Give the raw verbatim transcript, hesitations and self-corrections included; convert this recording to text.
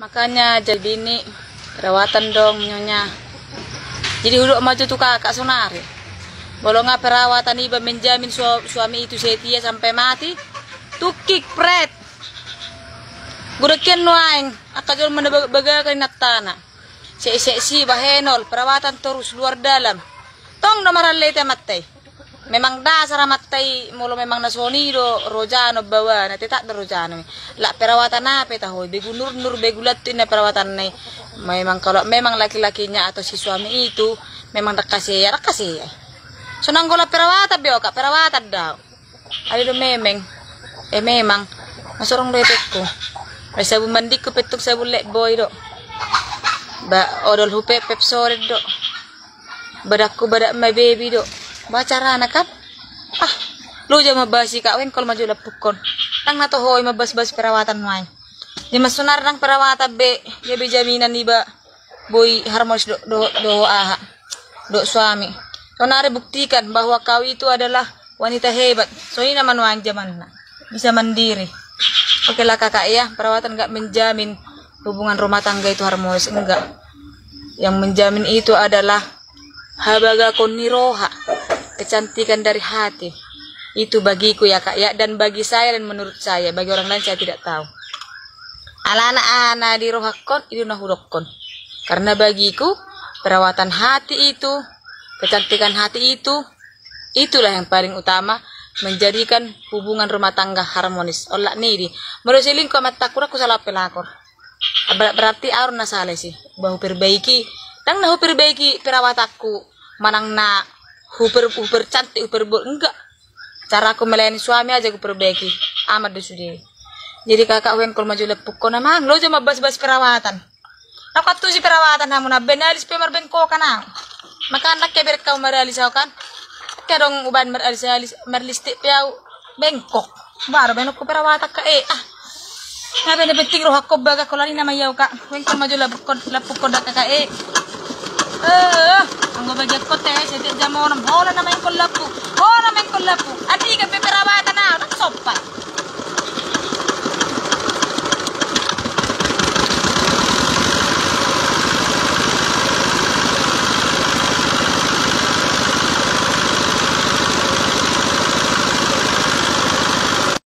Makanya jadi bini, perawatan dong nyonya. Jadi hudok ma jo tu kakak sonari. Molo nga perawatan iba menjamin sua-, suami itu setia sampai mati. Tukik pret. Gudang kian nuaeng, angka jolma na bag-, bagakan inantana. Seksi bahenol, perawatan terus luar dalam. Tong do marhallet amanta i. Memang dasar amanta i, molo memang na songon i do rojana bawana, tetap do rojana. Lak perawatan aha pe tahoi, begu nurnur, begu lantik na perawatanna i. Memang kalau memang laki-lakinya atau si suami itu memang dang hasea, dang hasea. Sonang gola perawatan be oka, perawatan dao. Ada do memeng. Eh, memang. Masorong do epekku. Ai sabun mandingku pe tung sabun Lifebuoy do. Ba odol hupepep soret do. Badakku badak ma bebi do. Ba carana kan? Ah, loja mambahas i kak, wengkol ma jo lampukkon. Dang na tohoi mambahas-bahas perawatan nuaeng. Di mas sonari dang perawatan be, gabe jaminan iba. Boi harmonis do, do, do aha, do suami. Sonari buktikan bahwa kau itu adalah wanita hebat. Songon i nama nuaeng jamanna. Bisa mandiri. Oke lah kakak ya, perawatan nggak menjamin hubungan rumah tangga itu harmonis, enggak. Yang menjamin itu adalah habagakon ni roha, kecantikan dari hati. Itu bagiku ya kak ya, dan bagi saya dan menurut saya, bagi orang lain saya tidak tahu. Alana aha na di rohangkon, i do na hudokkon. Karena bagiku, perawatan hati itu, kecantikan hati itu, itulah yang paling utama menjadikan hubungan rumah tangga harmonis. Olat nidi, molo selingkuh amantangku, dang husalaon pelakor. Ber-, berarti au do na sala i. Ba huperbaiki, dang na huperbaiki perawatanku, manang na huper-, hupercantik, huperbol, enggak. Caraku melayani suami aja huperbaiki. Aman do sude. Jadi kakak, wengkol ma jo lampukkon amang, loja mambahas-bahas perawatan. Dang huantusi perawatan hamu na, baen alis pe marbengkokan au. Makana dang kebereng au maralis au kan. Kadang ubaen maralis-alis, marlistik pe au bengkok. Baru baenonku perawatan kak e, ah. Nga be na penting rohangkon bagakon, lani nama i au kak. Wengkol ma jo lampukkon, lampukkon da kakak e. Eh, anggo bagiankon te, setiap jam onom, holan nama ingkon lampu. Holan nama ingkon lampu. Andigan pe perawatan au, dang sompat.